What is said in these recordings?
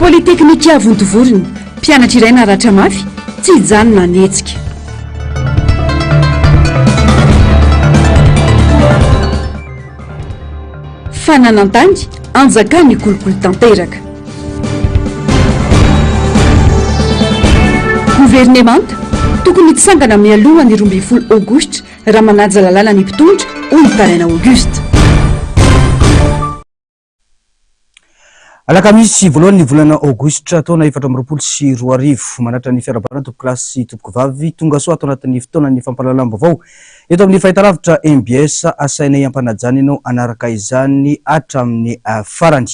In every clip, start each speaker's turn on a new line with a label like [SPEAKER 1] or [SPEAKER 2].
[SPEAKER 1] Polyteknika Vontovorona, mpianatra iray naratra mafy, tsy hijanona ny hetsika. Fananan-tany, anjakan'ny kolikoly tanteraka. Governemanta, tokony hitsangana mialoha ny 12 aogositra raha manaja lalàna ny mpitondra, hoy i Paraina Auguste.
[SPEAKER 2] Alakamisy voalohany ny volana aogositra taona 2024. Manatra ny fiarahabana tompokolahy sy tompokovavy tonga soa ato anatin'ny fotoanan'ny fampahalalam-baovao eto amin'ny fahitalavitra mbs. Asainay ampanajana ianao hanaraka izany hatramin'ny farany.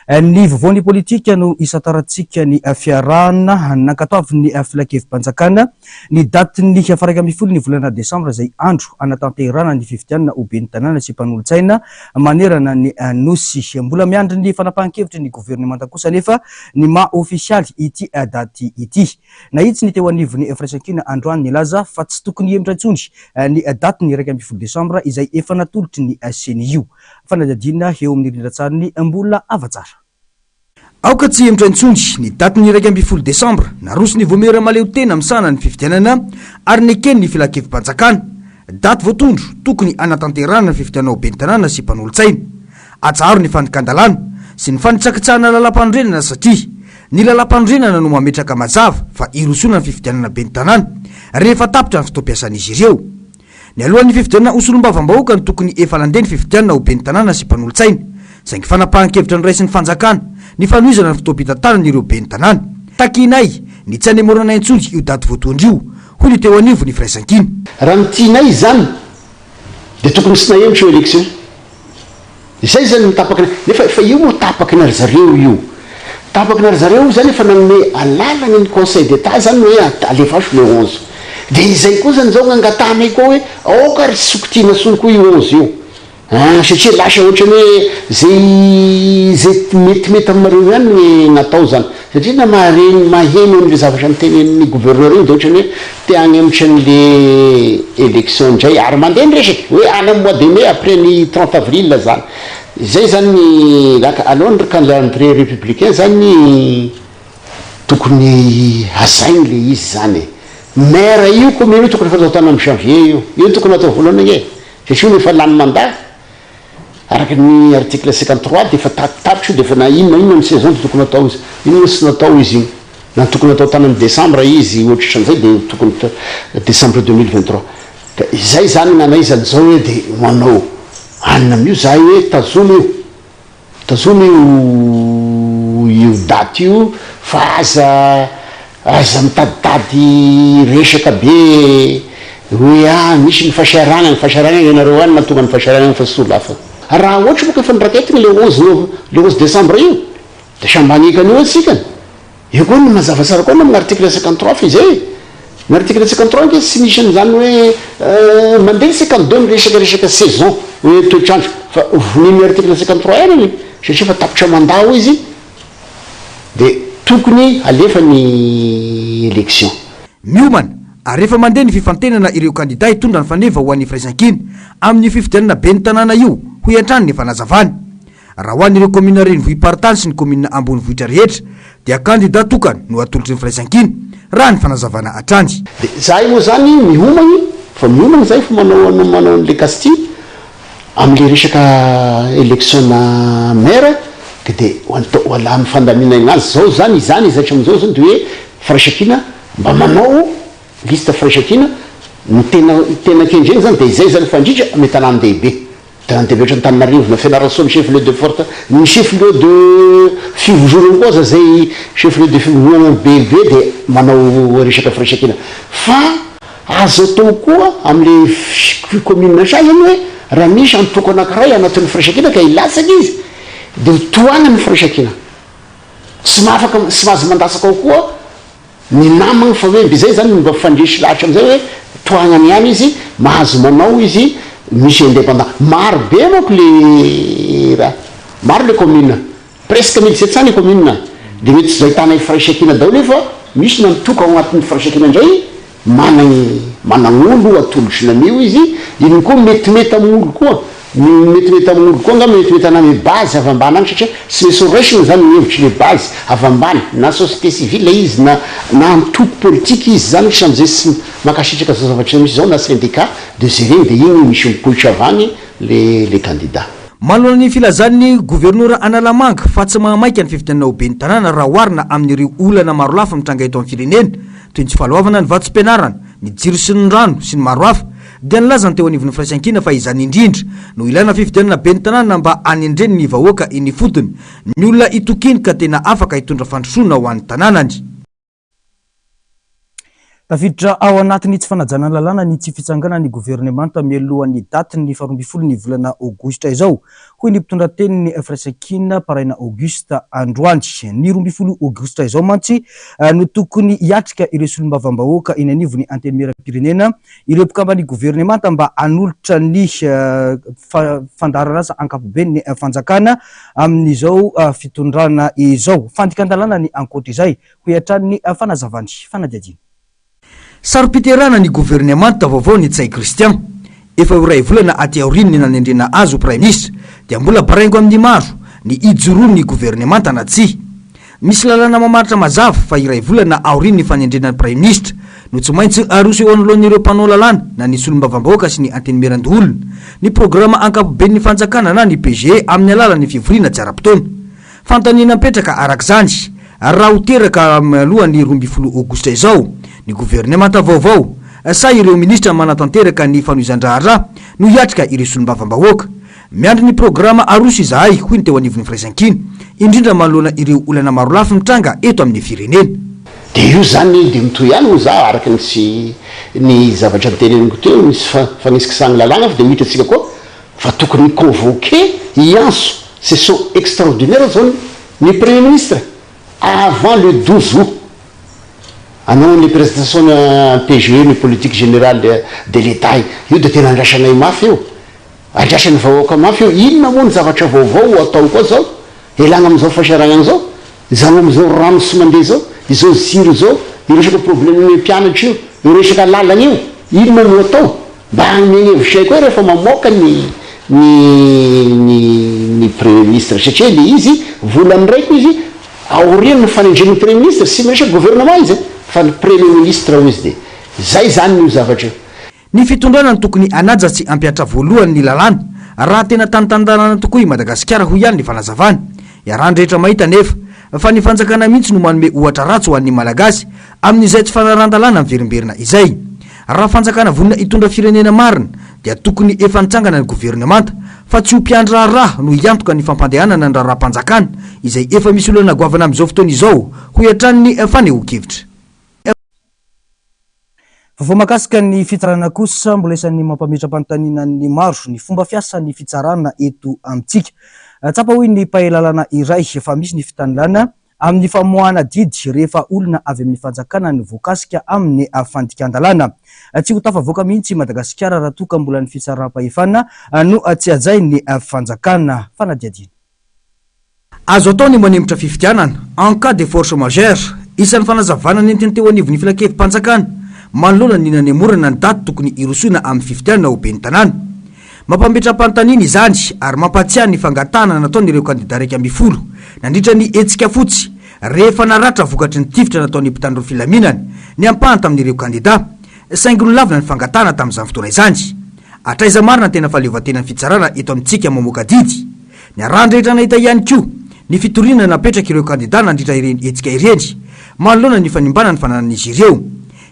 [SPEAKER 2] Ny vaovaon'ny politika no isantarantsika ny fiarahana nankatoavin'ny filankevi-panjakana ny datin'ny faha-11 ny volana desambra izay andro hanatanterahana ny fifidianana ho ben'ny tanàna sy mpanolotsaina manerana ny Nosy. Mbola miandry ny fanapahan-kevitry ny governemanta kosa anefa ny maha ofisialy ity daty ity. Nahitsy ny teo anivon'ny Firaisankina androany nilaza fa tsy tokony hihemotra intsony ny datin'ny 11 desambra izay efa natolotry ny Ceni io. Fanadihadiana eo amin'ny rindran-tsarin'i Mbola Havatsara. Aoka tsy hihemotra intsony ny datin'ny 11 desambra naroson'ny Vaomiera Mahaleotena misahana ny fifidianana ary neken'ny Filankevi-panjakana. Daty voatondro tokony hanatanterahana ny fifidianana ho ben'ny tanàna sy mpanolotsaina. Atsaharo ny fandikan-dalàna sy ny fanitsakitsahana lalàmpanorenana satria ny lalàmpanorenana no mametraka mazava fa hirosoana ny fifidianana ben'ny tanàna rehefa tapitra ny fotoam-piasan'izy ireo. Nialohan'ny fifidianana ho solombavambahoaka no tokony efa nandeha ny fifidianana ho ben'ny tanàna sy mpanolotsaina. Saingy fanapahan-kevitra noraisin'ny fanjakana ny fanohizana ny fotoam-pitantanana ireo ben'ny tanàna. Takianay ny tsy hanemorana intsony io daty voatondro io, hoy ny teo anivon'ny Firaisankina.
[SPEAKER 3] Raha ny tianay izany dia tokony tsy nahemotra io election io. Izay zany ny tapaky ny, nefa efa io moa tapaky ny ry zareo io. Tapaky ny ry zareo io zany efa nanome alalana ny conseil d'etat zany hoe alefaso le 11. Dia izay koa zany zao gn'angatahanay koa hoe aoka ry sokitiana sony koa io 11 io. An, satria lasa ohatrany hoe zay zay metimety aminareo ihany ny gn'atao zany. Satria na mahare maheno an'le zavatra notenenin'ny gouverneur iny dia ohatrany hoe te hagnemitra an'le election indray ary mandeha ny resaka hoe any amin'ny mois de mai après ny 30 avril zany. Izay zany ny laka aleo ny calendrier républicain zany tokony hazaina le izy zany e. Maire io commune io tokony efa atao tany amin'ny janvier io. Io tokony atao voalohany ange satria io efa lany mandat. Araka ny article 53 dia efa tapitapitra io dia efa na inona inona ny saison dia tokony atao izy. Inona tsy natao izy iny? Na tokony atao tany amin'ny décembre izy ohatrohatran'izay dia tokony décembre 2023. Ka izay izany nanaizany izao hoe dia manao anona amin'io izahay hoe tazomy io. Tazomy io io daty io fa aza aza mitaditady resaka be hoe ah misy ny fahasahiranana, fahasahiranana ianareo any mahatonga ny fahasahiranana fa tsy olo hafa. Raha ohatra moa ka efa noraketina le 11 nov le 11 décembre io de samy maneky an'io antsika. Eo koa ny mazava tsara koa ny amin'ny article 53 fa izay e! Ny article 53 ange tsy misy an'izany hoe mandeha ny 52 miresaka resaka saison hoe toetr'andro fa vonoin'ny article 53 ihany anie satria efa tapitra mandat hoy izy dia tokony halefa ny élection.
[SPEAKER 2] Miomana ary efa mandeha ny fifantenana ireo kandida hitondra ny faneva ho an'ny Firaisankina amin'io fifidianana ben'ny tanàna io, hoy hatrany ny fanazavany. Raha ho an'ireo kaominina renivohi-paritany sy ny kaominina ambonivohitra rehetra dia kandida tokana no atolotry ny Firaisankina, raha ny fanazavana hatrany.
[SPEAKER 3] Dia izahay moa izany mihomagny, efa miomagny izahay efa manao manao an'ilay casting amin'ilay resaka election-na maire ka dia ho atao ho alà amin'ny fandaminana azy izao izany izany izy hatramin'izao izany dia hoe Firaisankina mba manao liste Firaisankina ny tena tena kendrena izany dia izay izany fa indrindra amin'ny tanàn-dehibe. Tanàn-dehibe ohatran'i Antananarivo na Fianarantsoa ny chef lieu de forte ny chef lieu de fivondronana koa aza zay chef lieu de fivondronana be be dia manao resaka firaisankina fa azo atao koa amle commune sasany hoe raha misy antoko anakiray anatin'ny firaisankina ka hilatsaka izy dia ho tohanan'ny firaisankina tsy mahafaka tsy mahazo mandatsaka ao koa Ny namagny fa hoe mby zay zany mba mifandresy lahatra amizay hoe tohagnany ihany izy, mahazo manao izy, misy indépendant. Maro be manko le raha, maro le commune, presque 1700 le commune, de mety tsy ahitanay firaisankina daholo io fa misy ny antoko ao agnatin'ny firaisankina ndray managny managn'olo atolotry namio izy, iny koa metimety amin'olo koa. Ny metimety amin'olo koa angamba metimety aname base avy ambany any satria tsy maintsy ho raisina zany ny hevitry le base avy ambany na société civile izy na na antoko politika izy zany samy zay tsy mankasitraka zao zavatra misy zao na syndicat de jerena de iny misy mipoitra avy any le le candidat.
[SPEAKER 2] Manoloana ny filazan'ny governora Analamanga fa tsy mahamaika ny fifidianana ho ben'ny tanàna raha oharina amin'ireo olana marolafy mitranga eto amin'ny firenena toy ny tsy fahaloavana ny vatsim-pianarana, ny jiro sy ny rano sy ny maro hafa dia nilaza ny teo anivon'ny Firaisankina fa izany indrindra no ilaina fifidianana ben'ny tanàna mba hanendreny ny vahoaka eny ifotony, ny olona itokiany ka tena afaka hitondra fandrosoana ho an'ny tanànany. Tafiditra ao anatin'ny tsy fanajana ny lalàna ny tsy fitsanganan'ny governemanta mialohan'ny datin'ny faharoambinifolo ny volana aogositra izao, hoy ny mpitondra tenin'ny Firaisankina Paraina Auguste androany. Ny 12 aogositra izao mantsy no tokony hiatrika ireo solombavambahoaka eny anivon'ny Antenimierampirenena ireo mpikamban'ny governemanta mba hanolotra ny fandaharanasa ankapoben'ny fanjakana amin'izao fitondrana izao. Fandikan-dalàna ny ankoatra izay, hoy hatrany ny fanazavany. Fanadihadiana.
[SPEAKER 4] Saro-piterahana ny governemanta vaovao Ntsay Christian. Efa ho iray volana aty aorian'ny nanendrena azy ho praiminisitra dia mbola baraingo amin'ny maro ny hijoroan'ny governemanta na tsia. Misy lalàna mamaritra mazava fa iray volana aorian'ny fanendrena ny praiminisitra no tsy maintsy aroso eo anoloan'ireo mpanao lalàna na ny solombavambahoaka sy ny antenimierandoholona ny programa ankapoben'ny fanjakana na ny PGE amin'ny alalan'ny fivoriana tsy ara-potoana. Fanontaniana mipetraka araka izany, raha ho teraka mialohan'ny 12 aogositra izao ny governemanta vaovao sa ireo minisitra manatanteraka ny fanohizan-draharaha no hiatrika ireo solombavambahoaka? Miandry ny programa aroso izahay, hoy ny teo anivon'ny Firaisankina, indrindra manoloana ireo olana marolafy mitranga eto amin'ny firenena.
[SPEAKER 3] Dia io zany dia mitohy ihany hoy za araka ny sy ny zavatra noteneniko teo misy fanisikisahana lalàna fa dia ho hitantsika koa fa tokony hi-convoquer hiantso session extraordinaire zao ny premier ministre avant le 12 août hanao an'le présentation ny PGE ny politique générale de l'Etat io dia tena andrasanay mafy io. Andrasan'ny vahoaka mafy io, inona moa ny zavatra vaovao ho atao koa zao? Elana amin'izao fahasahiranana izao? Izany amin'izao rano tsy mandeha izao? Izao jiro izao? Io resaka problème ny mpianatra io? Io resaka lalana io? Inona no atao? Mba hanome ny hevitray koa rehefa mamoaka ny ny ny ny premier ministre satria le izy volan'ny raiko izy aorian'ny fanendren'ny premier ministre tsy miresaka gouvernement izy fa ny premier ministre hoy izy de zay zany io zavatra io.
[SPEAKER 4] Ny fitondrana no tokony hanaja sy hampihatra voalohany ny lalàna raha tena tany tan-dalàna tokoa i Madagasikara, hoy ihany ny fanazavany. Iarahan-drehetra mahita anefa fa ny fanjakana mihitsy no manome ohatra ratsy ho an'ny Malagasy amin'izay tsy fanarahan-dalàna miverimberina izay. Raha fanjakana vonona hitondra firenena marina dia tokony efa nitsangana ny governemanta fa tsy ho mpiandry raharaha no hiantoka ny fampandehanana ny raharaham-panjakana izay efa misy olana goavana amin'izao fotoana izao, hoy hatrany ny fanehoan-kevitra.
[SPEAKER 2] Vaovao mahakasika ny fitsarana kosa, mbola isan'ny mampametra-panontaniana ny maro ny fomba fiasan'ny fitsarana eto amintsika. Tsapa hoy ny mpahay lalàna iray fa misy ny fitanilana amin'ny famoahana didy rehefa olona avy amin'ny fanjakana no voakasika amin'ny fandikan-dalàna. Tsy ho tafavoaka mihitsy i Madagasikara raha toa ka mbola ny fitsaram-pahefana no tsy hajain'ny fanjakana. Fanadihadiana.
[SPEAKER 4] Azo atao ny manemotra fifidianana, en cas de force majeure. Isan'ny fanazavana nentiny teo anivon'ny filankevi-panjakana manoloana ny nanemorana ny daty tokony hirosoana amin'ny fifidianana ho ben'ny tanàna. Mampametra-panontaniana izany ary mampahatsiahy ny fangatahana nataon'ireo kandida 11 nandritra ny hetsika fotsy rehefa naratra vokatry ny tifitra nataon'ny mpitandro filaminana ny ampahany tamin'ireo kandida saingy nolavina ny fangatahana tamin'izany fotoana izany. Hatraiza marina ny tena fahaleovantenan'ny fitsarana eto amintsika mamoaka didy? Niarahan-drehetra nahita ihany koa ny fitoriana napetrak'ireo kandidà nandritra ireny hetsika ireny manoloana ny fanimbana ny fananan'izy ireo.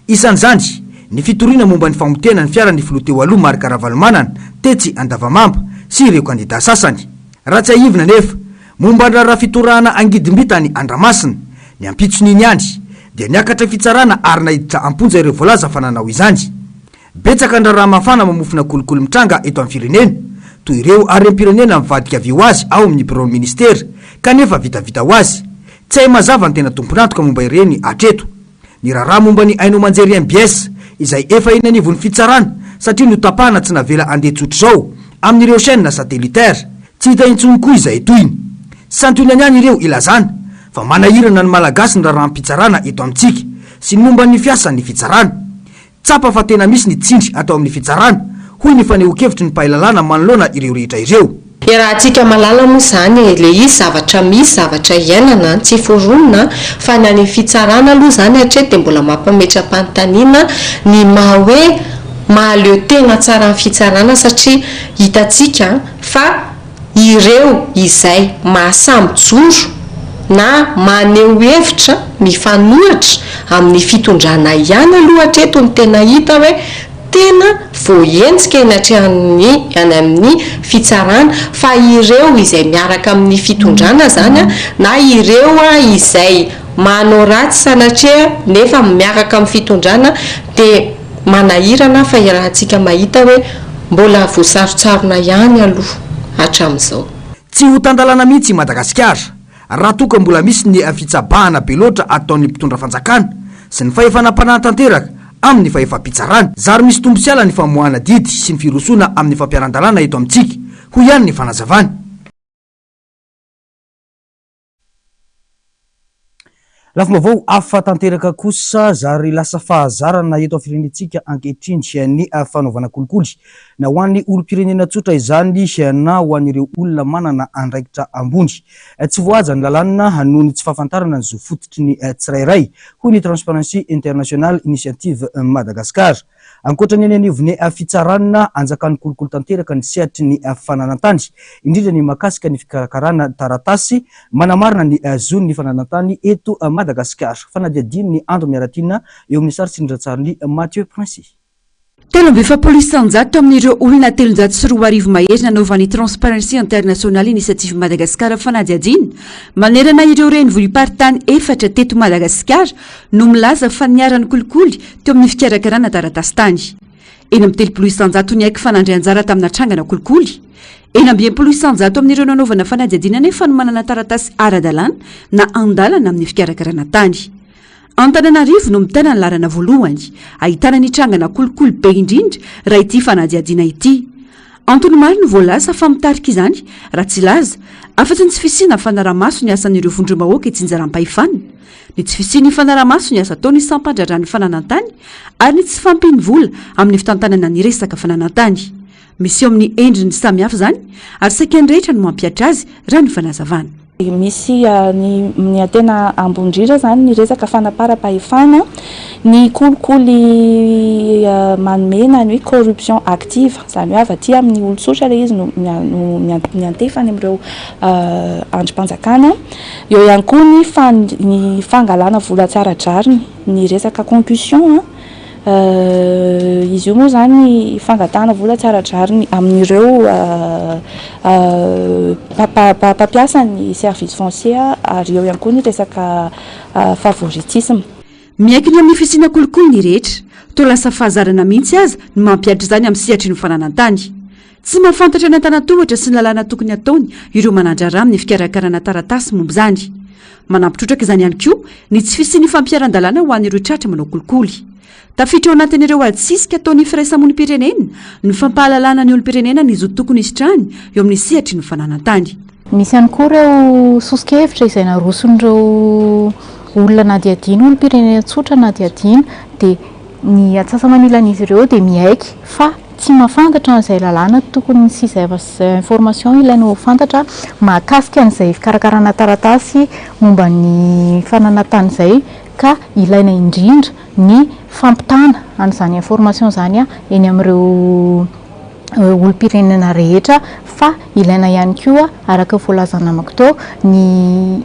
[SPEAKER 4] Isan'izany ny fitoriana momba ny famotehana ny fiaran'ny filoha teo aloha Marc Ravalomanana tetsy Andavamamba sy ireo kandidà sasany. Raha tsiahivina anefa, momba ny raharaha fitorahana angidimby tany Andramasina, ny ampitson'iny ihany dia niakatra fitsarana ary naiditra am-ponja ireo voalaza fa nanao izany. Betsaka ny raharaha mafana mamofona kolikoly mitranga eto amin'ny firenena, toy ireo harem-pirenena mivadika vy ho azy ao amin'ny biraon'ny ministera, kanefa vitavita ho azy. Tsy hay mazava ny tena tompon'antoka momba ireny hatreto. Ny raharaha momba ny haino aman-jery mbs, izay efa eny anivon'ny fitsarana, satria notapahana tsy navela handeha tsotr'izao amin'ireo chaînes satellitaires. Tsy hita intsony koa izay tohiny. Santionany ihany ireo ilazana fa manahirana ny Malagasy ny raharaham-pitsarana eto amintsika sy ny momba ny fiasan'ny fitsarana. Tsapa fa tena misy ny tsindry atao amin'ny fitsarana, hoy ny fanehoan-kevitry ny mpahay lalàna manoloana ireo rehetra ireo.
[SPEAKER 5] Iarahantsika mahalala moa izany e, ilay izy zavatra misy, zavatra iainana an, tsy foronina an, fa ny any amin'ny fitsarana aloha izany hatreto dia mbola mampametra-panontaniana ny maha hoe mahaleo tena tsara ny fitsarana satria hitantsika fa ireo izay mahasahy mijoro na maneho hevitra mifanohitra amin'ny fitondrana ihany aloha hatreto no tena hita hoe tena voahenjika eny atrehan'ny any amin'ny fitsarana fa ireo izay miaraka amin'ny fitondrana izany na ireo izay manao ratsy sanatria nefa miaraka amin'ny fitondrana dia manahirana fa iarahantsika mahita hoe mbola voasarontsarona ihany aloha hatramin'izao.
[SPEAKER 4] Tsy ho tan-dalàna mihitsy i Madagasikara raha toa ka mbola misy ny fitsabahana be loatra ataon'ny mpitondra fanjakana sy ny fahefana mpanatanteraka amin'ny fahefam-pitsarana. Zary misy tombo sy ala ny famoahana didy sy ny firosoana amin'ny fampiharan-dalàna eto amintsika, hoy ihany ny fanazavany.
[SPEAKER 2] Lafim-baovao hafa tanteraka kosa, zary lasa fahazarana eto amin'ny firenentsika ankehitriny ny fanaovana kolikoly. Na ho an'ny olom-pirenena tsotra izany na ho an'ireo olona manana andraikitra ambony. Tsy voahaja ny lalàna noho ny tsy fahafantarana ny zo fototry ny tsirairay, hoy ny Transparency International Initiative Madagascar. Ankoatra ny eny anivon'ny fitsarana, anjakan'ny kolikoly tanteraka ny sehatry ny fananan-tany, indrindra ny mahakasika ny fikarakarana taratasy manamarina ny zon'ny fananan-tany eto Madagasikara. Fanadihadian'ny Andro Miaratiana eo amin'ny sary tsindrin-tsarin'i Mathieu Princi.
[SPEAKER 1] 43% amin'ireo olona 2300 mahery nanaovan'ny Transparency International Initiative Madagascar fanadihadiana manerana ireo renivohi-paritany efatra teto Madagasikara no milaza fa niharan'ny kolikoly teo amin'ny fikarakarana taratasy tany. 36% niaiky fa nandray anjara tamina trangana kolikoly. 66% amin'ireo nanaovana fanadihadiana anefa no manana taratasy ara-dalàna na an-dalana amin'ny fikarakarana tany. Antananarivo no mitana ny laharana voalohany, ahitana ny trangana kolikoly be indrindra raha ity fanadihadiana ity. Antony maro no voalaza fa mitarika izany, raha tsy hilaza afa-tsy ny tsy fisiana fanaraha-maso ny asan'ireo vondrom-bahoaka itsinjaram-pahefana, ny tsy fisian'ny fanaraha-maso ny asa ataon'ny sampan-draharahan'ny fananan-tany ary ny tsy fahampian'ny vola amin'ny fitantanana ny resaka fananan-tany. Miseho amin'ny endriny samihafa izany ary saika ny rehetra no mampihatra azy raha ny fanazavana.
[SPEAKER 6] Misy ny ny tena ambony indrindra izany ny resaka fanaparam-pahefana, ny kolikoly manome na ny hoe corruption active, izany hoe avy aty amin'ny olon-tsotra ilay izy no no miantefa any amin'ireo andrim-panjakana. Eo ihany koa ny ny fangalana vola tsy ara-drariny, ny resaka concussion. Izy io moa izany fangatahana vola tsy ara-drariny amin'ireo mpampiasa ny service foncier ary eo ihany koa ny resaka favoritisme.
[SPEAKER 1] Miaiky ny amin'ny fisiana kolikoly ny rehetra. Toa lasa fahazarana mihitsy aza ny mampihatra izany amin'ny sehatry ny fananan-tany. Tsy mahafantatra ny antanantohatra sy ny lalàna tokony hataony ireo manan-draharaha amin'ny fikarakarana taratasy momba izany. Manampy trotraka izany ihany koa ny tsy fisian'ny fampiharan-dalàna ho an'ireo tratra manao kolikoly. Tafiditra ao anatin'ireo adisisika ataon'ny firaisamonim-pirenena ny fampahalalana ny olom-pirenena ny zo tokony hisitrahany eo amin'ny sehatry ny fananan-tany.
[SPEAKER 7] Misy ihany koa ireo soso-kevitra izay naroson'ireo olona nadihadiana, olom-pirenena tsotra nadihadiana, dia ny antsasa-manilan'izy ireo dia miaiky fa Tsy mahafantatra an'izay lalàna tokony sy izay information ilaina ho fantatra mahakasika an'izay fikarakarana taratasy momba ny fananantany izay ka ilaina indrindra ny fampitana an'izany information izany eny amin'ireo olom-pirenena rehetra fa ilaina ihany koa araka ny voalazan'ny namako teo ny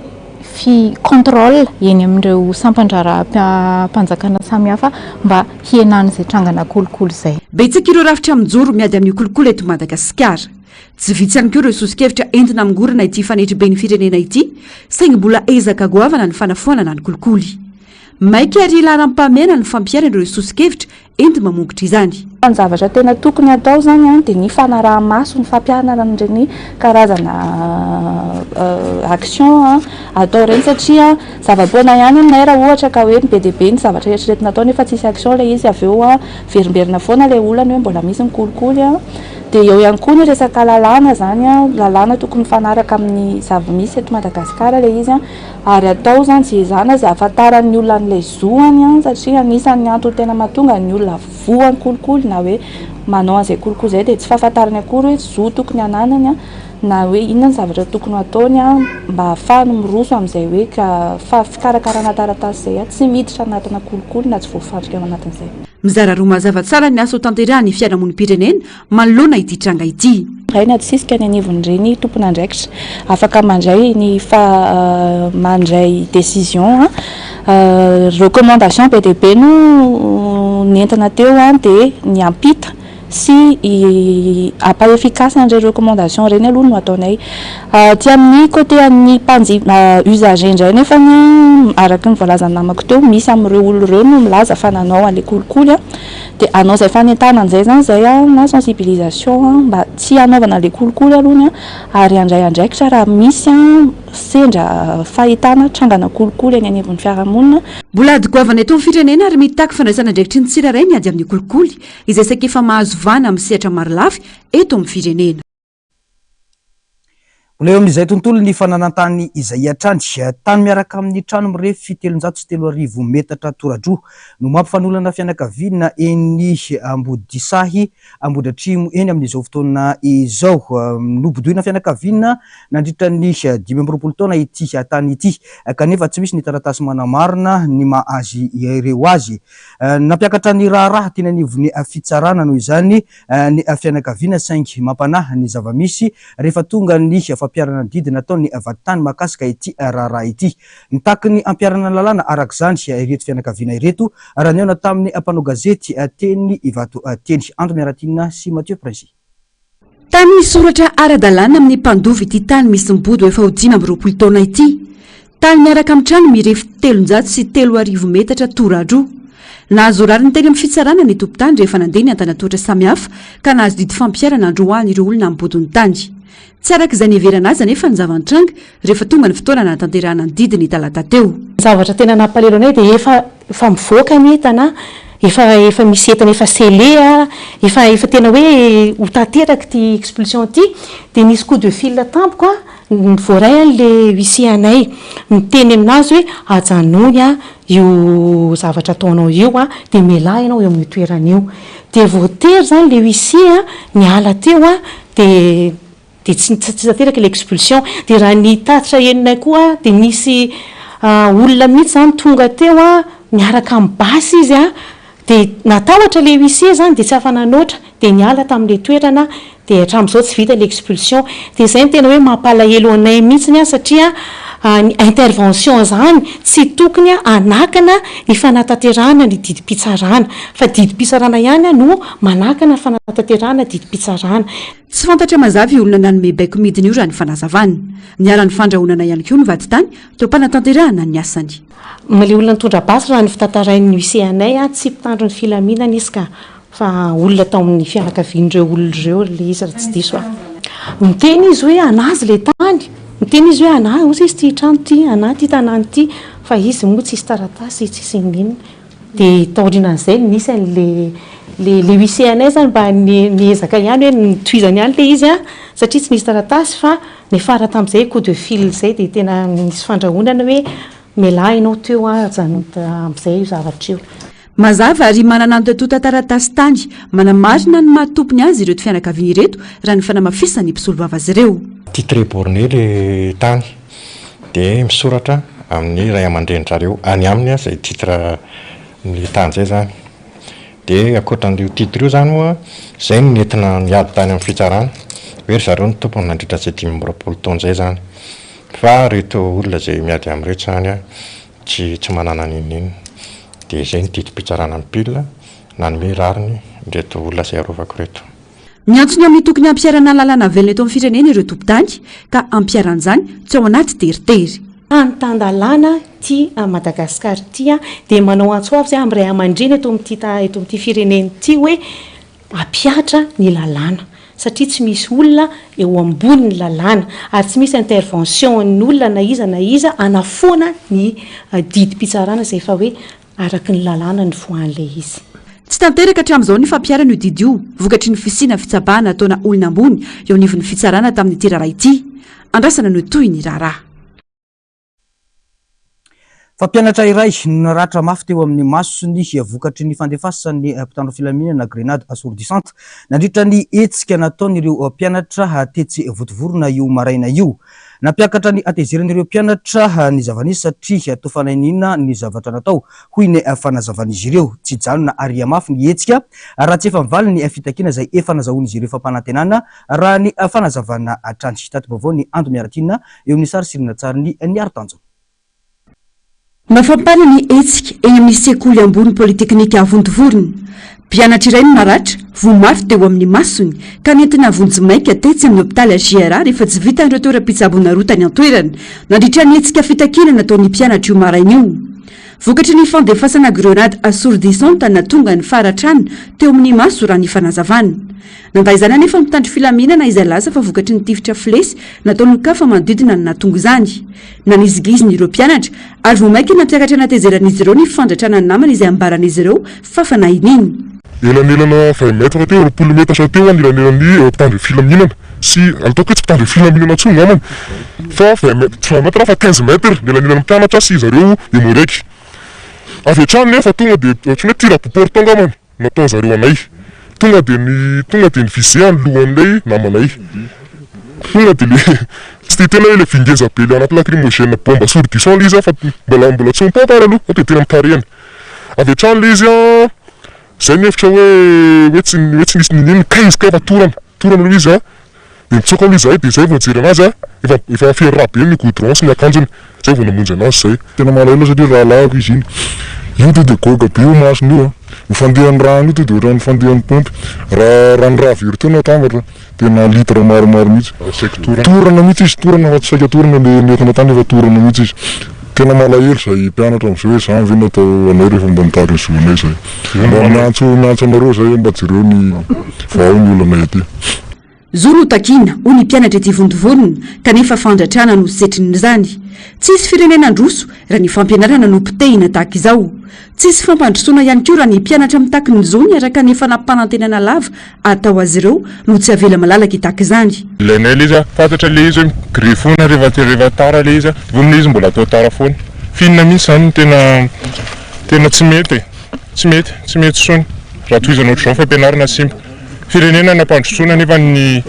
[SPEAKER 7] fi contrôle eny amin'ireo sampan-draharaham-panjakana samihafa mba hihenan'izay trangana kolikoly izay.
[SPEAKER 1] Betsaka ireo rafitra mijoro miady amin'ny kolikoly eto Madagasikara. Tsy vitsy ihany koa ireo soso-kevitra entina hamongorana ity fanetriben'ny firenena ity, saingy mbola ezaka goavana ny fanafoanana ny kolikoly. Maika ary laharam-pahamehana ny fampiharana ireo soso-kevitra enti-mamongotra izany.
[SPEAKER 6] Fa ny zavatra tena tokony hatao izany dia ny fanaraha-maso ny fampiharana an'ireny karazana action atao ireny satria zava-poana ihany aminay raha ohatra ka hoe be dia be ny zavatra eritreretina atao nefa tsisy action ilay izy avy eo miverimberina foana ilay olana hoe mbola misy ny kolikoly. Dia eo ihany koa ny resaka lalàna izany an, lalàna tokony mifanaraka amin'ny zava-misy eto Madagasikara ilay izy an, ary atao izany izay ezahana izay ahafantaran'ny olona an'ilay zoany an, satria anisan'ny antony tena mahatonga ny olona voan'ny kolikoly na hoe manao an'izay kolikoly izay dia tsy fahafantarany akory hoe zo tokony hananany an, na hoe inona ny zavatra tokony ho ataony an, mba hahafahany miroso amin'izay hoe ka fikarakarana taratasy izay an, tsy miditra anatina kolikoly na tsy voafandrika ao anatin'izay.
[SPEAKER 1] Mizara roa mazava tsara ny asa hotanterahan'ny fiarahamonim-pirenena manoloana ity tranga ity.
[SPEAKER 6] Iray ny adisisika any anivon'ireny tompon'andraikitra afaka mandray ny fa mandray décision recommandation be dia be no nentina teo dia ny hampita sy hampa efficace an'ireny recommandation ireny aloha no ataonay. Aty amin'ny côté an'ny mpanjifa usager indray nefany araka ny voalazan'ny namako teo misy amin'ireo olona ireo no milaza fa nanao an'ilay kolikoly dia hanao izay fanentanana izay izany izay na sensibilisation mba tsy hanaovana an'ilay kolikoly aloha ary handray andraikitra raha misy sendra fahitana trangana kolikoly eny anivon'ny fiarahamonina.
[SPEAKER 1] Mbola ady goavana eto amin'ny firenena ary mitaky fandraisana andraikitry ny tsirairay ny ady amin'ny kolikoly izay saika efa mahazo vahana amin'ny sehatra marolafy eto amin'ny firenena.
[SPEAKER 2] Mbola eo amin'izay tontolon'ny fananan-tany izay hatrany. Tany miaraka amin'ny trano mirefy 3300 metatra toradroa no mampifanolana fianakaviana eny Ambodisahy, Ambohidratrimo eny amin'izao fotoana izao. Nobodoina fianakaviana nandritra ny 25 taona ity tany ity kanefa tsy misy ny taratasy manamarina ny maha azy ireo azy. Nampiakatra ny raharaha teny anivon'ny fitsarana noho izany ny fianakaviana saingy mampanahy ny zava-misy rehefa tonga ny fampiharana ny didy nataon'ny vadintany mahakasika ity raharaha ity. Nitaky ny hampiharana ny lalàna araka izany ireto fianakaviana ireto raha nihaona tamin'ny mpanao gazety teny Ivato teny. Andro Miaratiana sy Mathieu Princy.
[SPEAKER 1] Tany misoratra ara-dalàna amin'ny mpandova ity tany misy mibodo efa ho 25 taona ity. Tany miaraka amin'ny trano mirefy 3300 metatra toradroa. Nahazo rariny teny amin'ny fitsarana ny tompon-tany rehefa nandeha ny antanatohatra samihafa ka nahazo didy fampiharana androany ireo olona mibodo ny tany. Tsy araka izay niheverana azy anefa ny zava-nitranga rehefa tonga ny fotoana nahatanterahana ny didy ny talata teo.
[SPEAKER 5] Ny zavatra tena nampalahelo anay dia efa efa mivoaka ny entana, efa efa misy entana efa scellé, efa efa tena hoe ho tanteraka ity expulsion ity, dia nisy coup de fil tampoka Ny voaray an le huissier anay miteny aminazy hoe ajanony an io zavatra ataonao io an de mialà ianao eo amin'io toerana io. De voatery zany le huissier an niala teo an de de tsy tsy tanteraka le expulsion. De raha ny tatitra henonay koa de nisy olona mihitsy zany tonga teo an miaraka amin'ny basy izy an Dia natahotra ilay huissier izany dia tsy afa-nanoatra dia niala tamin'ilay toerana dia hatramin'izao tsy vita ilay expulsion. Dia izay no tena hoe mampalahelo anay mihitsiny an satria ny intervention izany tsy tokony hanakana ny fanatanterahana ny didim-pitsarana fa didim-pitsarana ihany no manakana ny fanatanterahana didim-pitsarana.
[SPEAKER 1] Tsy fantatra mazava io olona nanome baiko midina io raha ny fanazavana. Niharan'ny fandrahonana ihany koa ny vadintany teo am-panatanterahana ny asany.
[SPEAKER 5] Ilay olona nitondra basy raha ny fitantarain'ny huissier anay tsy mpitandro ny filaminana izy ka, fa olona tao amin'ny fianakavian'ireo olona ireo ilay izy raha tsy diso aho. Niteny izy hoe an'azy ilay tany, niteny izy hoe an'ahy hozy izy ity trano ity, an'ahy ity tanàna ity, fa izy moa tsisy taratasy, tsisy n'inon'inona. Dia taorianan'izay no nisy an'ilay ilay huissier anay izany mba niezaka ihany hoe notohizany ihany ilay izy an, satria tsy nisy taratasy fa niafara tamin'izay coup de fil izay dia tena nisy fandrahonana hoe mialà ianao teo an, ajanony amin'izay io zavatra io.
[SPEAKER 1] Mazava ary manana antontan-taratasy tany manamarina ny maha tompony azy ireto fianakaviana ireto raha ny fanamafisan'ny mpisolovava azy ireo.
[SPEAKER 8] Titre borné le tany de misoratra amin'ny ray aman-drenin-drareo any aminy zay titre ny tany zay zany. De ankoatran'io titre io zany moa zay no nentina niady tany amin'ny fitsarana hoe ry zareo no tompony nandritra izay 25 taona zay zany. Fa reto olona zay miady amin'ireto zany an tsy tsy manana n'inon'inona. De zay ny didim-pitsarana ny pile nanome rariny ireto olona zay arovako ireto.
[SPEAKER 1] Miantso ny amin'ny tokony hampiharana lalàna velona eto amin'ny firenena ireo tompon-tany ka hampiharana izany tsy ao anaty teritery.
[SPEAKER 5] Tany tan-dalàna ity Madagascar ity dia manao antso avo izay amin'ny ray aman-dreny eto amin'ity eto amin'ity firenena ity hoe hampihatra ny lalàna satria tsy misy olona eo ambonin'ny lalàna ary tsy misy intervention an'ny olona na iza na iza hanafoana ny didim-pitsarana izay efa hoe Araka ny lalàna nivoahan'ilay izy.
[SPEAKER 1] Tsy tanteraka hatramin'izao ny fampiharana io didy io, vokatry ny fisiana fitsabahana ataona olona ambony eo anivon'ny fitsarana tamin'ity raharaha ity. Andrasana ny ho tohin'ny raharaha.
[SPEAKER 2] Mpampianatra iray no naratra mafy teo amin'ny masony vokatry ny fandefasan'ny mpitandro filaminana grenade assourdissante nandritra ny hetsika nataon'ireo mpianatra tetsy Vontovorona io maraina io. Nampiakatra ny hatezeran'ireo mpianatra ny zava-nisy satria toa fanainiana ny zavatra natao, hoy ny fanazavan'izy ireo. Tsy hijanona ary hihamafy ny hetsika raha tsy efa mivaly ny fitakiana izay efa nazahoan'izy ireo fampanantenana, raha ny fanazavana hatrany. Tati-baovao ny Ando Miaratiana eo amin'ny sary sy rindrantsarin'i Niaro Tanjona.
[SPEAKER 1] Mafampana ny hetsika eny amin'ny sekoly ambony Politeknika Vontovorona. Mpianatra iray no naratra, voa mafy teo amin'ny masony, ka nentina vonjimaika tetsy amin'ny hopitaly HJRA rehefa tsy vitan'ireo toeram-pitsaboana roa tany an-toerana, nandritra ny hetsika fitakiana nataon'ny mpianatra io maraina io. Vokatry ny fandefasana grenade assourdissante nahatonga ny faharatrana teo amin'ny maso raha ny fanazavana. Nandà izany anefa ny mpitandro filaminana izay laza fa vokatry ny tifitra filesy nataon'olon-kafa manodidina no nahatonga izany. Nanizingiziny ireo mpianatra ary vao mainka nampiakatra ny hatezeran'izy ireo ny fandratrana ny namany izay ambaran'izy ireo fa fanahiniana.
[SPEAKER 9] Elanelana vingt mètres teo, 20 metatra teo ny elanelan'ny mpitandro filaminana sy, ataoko hoe tsy mpitandro filaminana intsony angambany fa vingt mètres, tsy vingt mètres fa quinze mètres ny elanelan'ny mpianatra sy zareo Emmo-Reg. Avy hatrany nefa tonga dia ohatran'ny hoe tir à bout portant angambany. nataon zareo anay. Tonga de ny tonga de ni-viser ny lohan'ilay namanay. Tonga de le tsy te hiteny aho hoe le vy ngeza be le anaty lacrymogène bombe assourdissant le izy an fa mbola mbola tsy mipôka ary aloha fa de teny amin'ny tarehiny. Avy hatrany le izy an, zay nihevitra hoe hoe tsy hoe tsy nisy niniana, kay izy kay fa torana, torana aloha izy an. Dia nitsoaka aloha izahay dia izay vao nijery anazy aho, efa efa feno rà be ny goudron sy ny akanjony, izay vao namonjy anazy izay. Tena malahelo aho satria rahalahiko izy iny. Io to dia goaka be io masony io an. Ny fandehan'ny rano io to dia ohatran'ny fandehan'ny paompy. Raha raha ny rà very teo no atambatra, tena litre maromaro mihitsy. Saika torana. Torana mihitsy izy, torana fa tsy saika torana le nentina tany fa torana mihitsy izy. Tena malahelo izahay mpianatra amin'izao hoe izany ve no atao anay rehefa mba mitaky ny zonay izahay. Mba miantso miantso anareo izahay mba jereo ny vahao ny olanay aty.
[SPEAKER 1] Zo no takiana, hoy ny mpianatra ety Vontovorona, kanefa fandratrana no setrin'izany. Tsy hisy firenena handroso raha ny fampianarana no potehina tahaka izao. Tsy hisy fampandrosoana ihany koa raha ny mpianatra mitaky ny zony araka ny efa nampanantenana lava atao azy ireo no tsy avela malalaka hitaky izany.
[SPEAKER 9] Ilainay le izy a, fantatra le izy hoe mi-grevy foana rehefa rehefa tara le izy a, vonona izy mbola atao tara foana. F'inona mihitsy zany no tena tena tsy mety e, tsy mety, tsy mety intsony raha tohizana ohatr'izao ny fampianarana simba. Firenena nampandrosoana nefa ny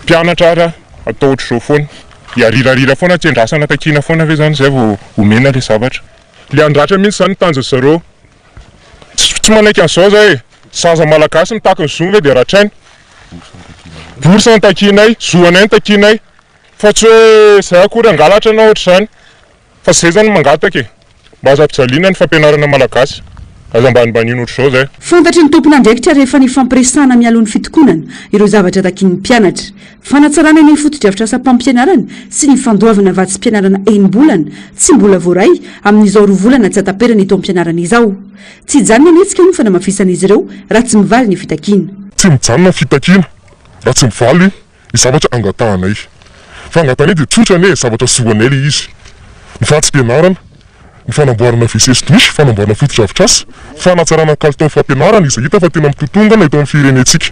[SPEAKER 9] mpianatra ary atao ohatr'izao foana. Hiarirarira foana, tsy andrasana takiana foana ve zany zay vao omena le zavatra. Le handratra mihitsy zany ny tanjon zareo. Tsy manaiky an'izao zay e. Zaza malagasy mitaky ny zony ve dia ratraina. Bourse no takianay, zo anay no takianay. Fa tsy hoe zay akory hangalatra na ohatr'izany. Fa zay zany mangataka e! Mba aza ampijaliana ny fampianarana malagasy. Aza ambanimbaniana ohatr'izao zay.
[SPEAKER 1] Fantatry ny tompon'andraikitra rehefa nifampiresahana mialoha ny fitokonana ireo zavatra takian'ny mpianatra. Fanatsarana ny fotodrafitrasam-pampianarana sy ny fandoavana vatsim-pianarana enim-bolana tsy mbola voaray amin'izao roa volana tsy hataperana taom-pianarana izao. Tsy hijanona ny hetsika hoy ny fanamafisan'izy ireo raha tsy mivaly ny fitakiana.
[SPEAKER 9] Tsy mijanona ny fitakiana raha tsy mivaly ny zavatra angatahanay. Fa angatahanay dia tsotra anie e, zavatra zoanay ilay izy. Ny vatsim-pianarana, ny fanamboarana WC sy douche, fanamboarana fotodrafitrasa, fanatsarana ny kalitaon'ny fampianarana izay hita fa tena mitotongana eto amin'ny firenentsika.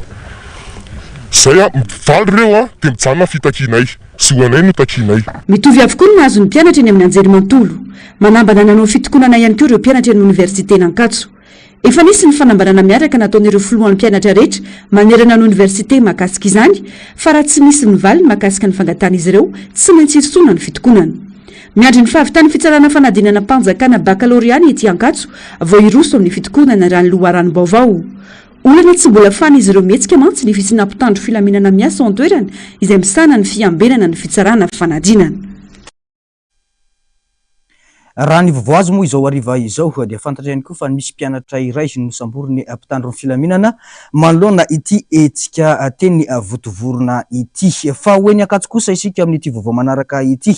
[SPEAKER 9] Izay an, mivaly ireo an, dia mijanona ny fitakianay. Zoanay no takianay.
[SPEAKER 1] Mitovy avokoa ny nahazo ny mpianatra eny amin'ny anjerimanontolo. Manambana nanao fitokonana ihany koa ireo mpianatra eny oniversiten'Ankatso. Efa nisy ny fanambarana miaraka nataon'ireo filohan'ny mpianatra rehetra manerana ny oniversite mahakasika izany fa raha tsy misy ny valiny mahakasika ny fangatahan'izy ireo, tsy maintsy hirosoana ny fitokonana. Miandry ny fahavitan'ny fitsarana fanadinana am-panjakana bakalorea ny ety Ankatso vao hiroso amin'ny fitokonana raha ny loharanom-baovao. Olana tsy mbola fan'izy ireo mihetsika mantsy ny fisiana mpitandro filaminana miasa ao an-toerana izay misahana ny fiambenana ny fitsarana fanadinana.
[SPEAKER 2] Raha ny vaovao azo moa izao hariva izao dia fantatra ihany koa fa misy mpianatra iray nosamborin'ny mpitandro ny filaminana manoloana ity hetsika teny Vontovorona ity. Fa ho eny Ankatso kosa isika amin'ity vaovao manaraka ity.